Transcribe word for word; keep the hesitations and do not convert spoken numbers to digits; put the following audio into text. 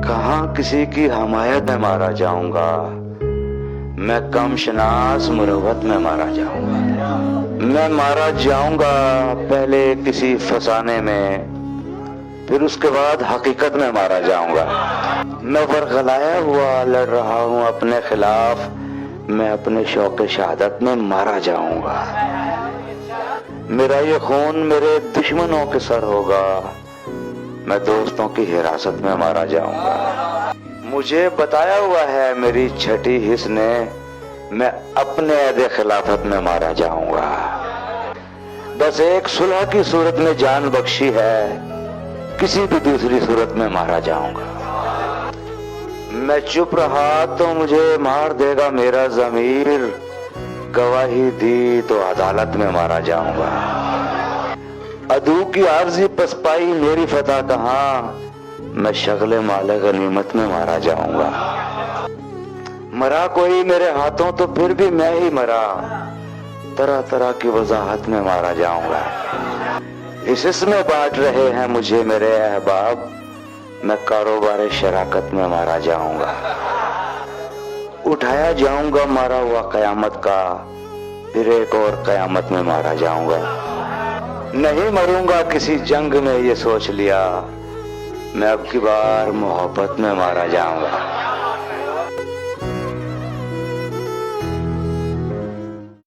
کہاں کسی کی حمایت میں مارا جاؤں گا، میں کم شناس مروت میں مارا جاؤں گا۔ میں مارا جاؤں گا پہلے کسی فسانے میں، پھر اس کے بعد حقیقت میں مارا جاؤں گا۔ میں ورغلایا ہوا لڑ رہا ہوں اپنے خلاف، میں اپنے شوق شہادت میں مارا جاؤں گا۔ میرا یہ خون میرے دشمنوں کے سر ہوگا، میں دوستوں کی حراست میں مارا جاؤں گا۔ مجھے بتایا ہوا ہے میری چھٹی حس نے، میں اپنے عہد خلافت میں مارا جاؤں گا۔ بس ایک صلح کی صورت میں جان بخشی ہے، کسی بھی دوسری صورت میں مارا جاؤں گا۔ میں چپ رہا تو مجھے مار دے گا میرا ضمیر، گواہی دی تو عدالت میں مارا جاؤں گا۔ عدو کی عارضی پسپائی میری فتح کہاں، میں شغل مال غنیمت میں مارا جاؤں گا۔ مرا کوئی میرے ہاتھوں تو پھر بھی میں ہی مرا، طرح طرح کی وضاحت میں مارا جاؤں گا۔ حصص میں بانٹ رہے ہیں مجھے میرے احباب، میں کاروبار شراکت میں مارا جاؤں گا۔ اٹھایا جاؤں گا مارا ہوا قیامت کا، پھر ایک اور قیامت میں مارا جاؤں گا۔ نہیں مروں گا کسی جنگ میں، یہ سوچ لیا، میں اب کی بار محبت میں مارا جاؤں گا۔